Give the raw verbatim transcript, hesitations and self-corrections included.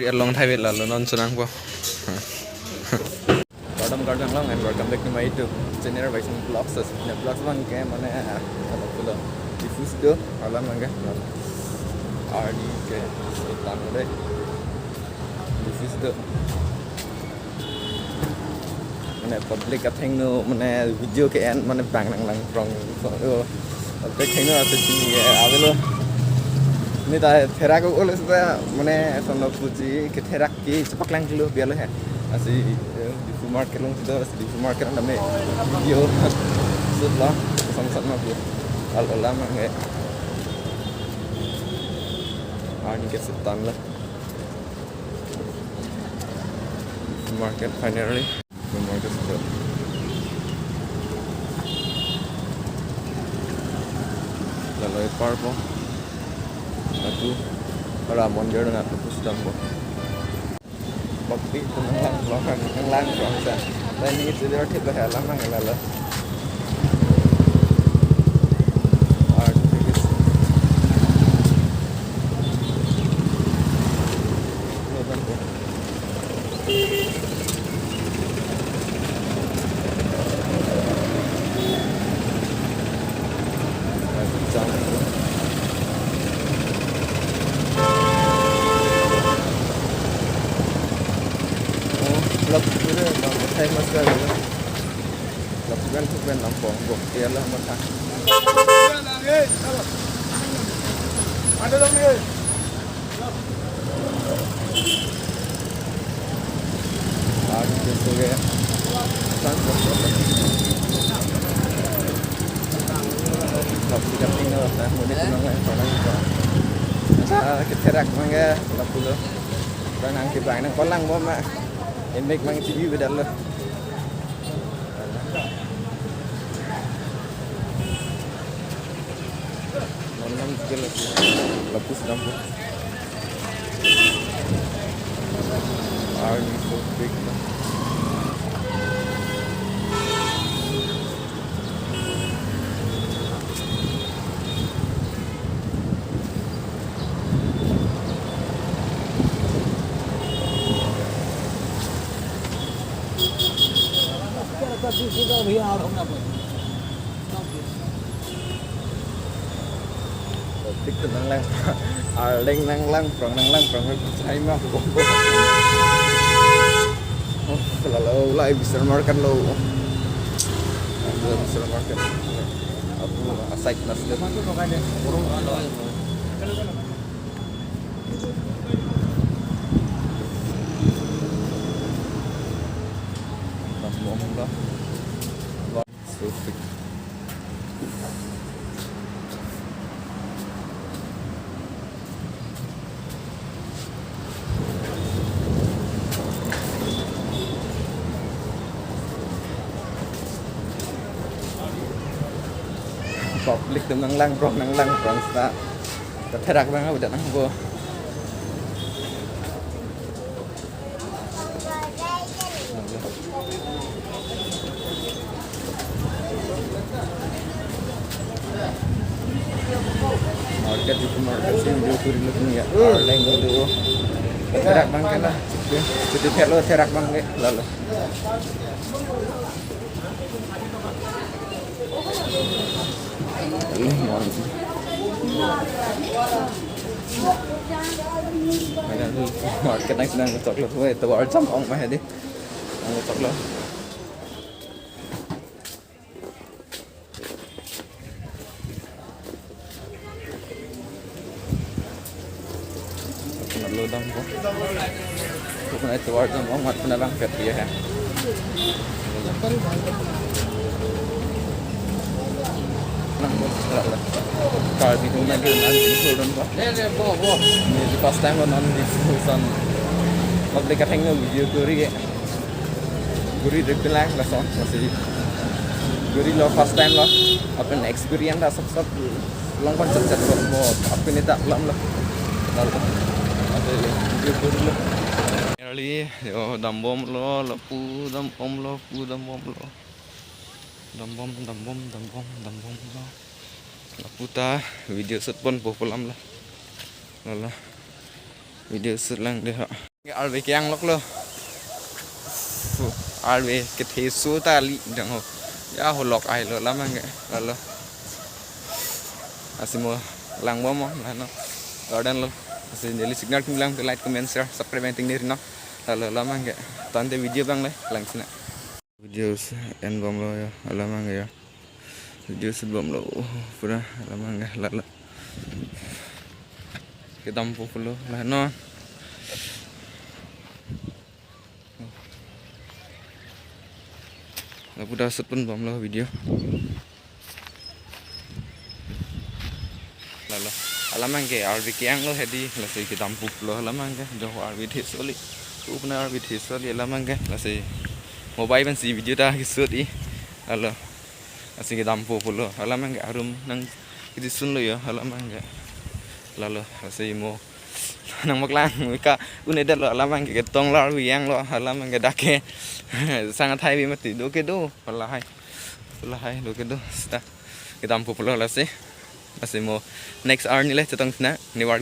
Along thai vit lalo non chonangpo. Kardom kardom lang and welcome back to my YouTube channel Vaisong Vlogs. Isi vlogs abang ke mane, ah, apa pulo, Diphu si do alam abang ke. Arni ke setan dei. Diphu si do. Mane public athengno mane video ke-en mane bang nanglang prong. So, yo. Public athengno ase si, eh, avelo. Ne ta therak olo seta mane Sonakphu si ketherak ke chepaklanglo bialo he. Lasi, eh, Diphu market along si do, lasi Diphu market along tame video shoot lo, kosonson ma pu. Al alam abang ke. Arni ke setan lo. Market finally. Market sudah. Lalu ipar po. Lapu. Para mondir na lapu sedampo. Bhakti itu nanglang, nanglang, nanglang, nanglang. Dan ini sudah tiba ya, lama nggak lalu. Arni ke. Oh, lapu ke, lapu famous kan. Lapu kan, lapu kan nampong, bok, dia lah mata. Ada dong ni. Arni ke so gaya. Sang kosong. Lapu si kaping lo, na, muni kunang lang, kunang lang. Asa ketherak abang ke, lapu lo. Bang nang kibang nang kolang bom ma. Emek abang chibi bedal lo. Non non ke lapu, lapu sedampo. Arni so big na. Tik tu nanglang, arleng nanglang prong, nanglang prong, hai ma, oh, lalu lai Vishal market lo. Lapu Vishal market. Apu aside nas de. Lapu om lo. So big. Public atum nanglang prong, nanglang prong seta. Ketherak abang abu dak nangpo. Market itu market si video kuri lo ya. Arleng itu. Therak abang ke la. Itu therak lo, therak abang ke lalu. Ini mon. Ada market nang sedang kecok lo. Weh, tovar jam-ong mah di. Nang kecok lo. Lo dampo. Pokoknya tovar jam-ong amat pernah bang pet dia ya. Nang bo, salah lah. Kalau di rumah dia nanti turun po. Ini di first time lo non di Busan. Public athengno video kuri ke. Guri dek lang lason, lasi guri lo first time lo. Apin experience dak sop sop long kon chat chat lo mo. Apin ni dak lam lo. Lalu, ate video guri lo. Early, yo, dambom lo, lapu dambom lo, pu dambom lo. Dambom, dambom, dambom, dambom lo. Lapu ta video shoot ponpo pu alam lo. Lalo. Video shoot lang dei ho. Arve ke-angloklo. Arve kethe so ta kali dang ho. Ya holok ai lo alam abang ke. Lalo. Lasi mo langbom mo, lalo. Garden lo. Lasi neli signal tum lang, like, comment, share, subscribe yang ting diri no. Lalo alam abang ke. Tangte video abang le, lang sina. Video si en bomlo ya, alam abang ya. Video shoot bomlo, oh, pura alam abang ya, lalo. Kedampo pulo, la non. La pura shoot pon bomlo video. Lalo. Alam abang ke arve ke-anglo hedi, lasi kedampo pulo alam abang ke. Jo arve the so kali. Upna arve the so kali alam abang ke. Lasi mobile pensi video ta keshoot i. Lalo. Lasi kedampo pulo alam abang ke, arum nang kiti sunlo yo alam abang ke. Lalo. Lasi mo nang maklang ka un-edetlo alam abang ke, ketong la arve ke-anglo alam abang ke, dak ke. Sang athai bi mati, do kedo. Palahai. Palahai, do kedo. Sita. Kedampo pulo lasi. Lasi mo next arni le chetong sina, ne arve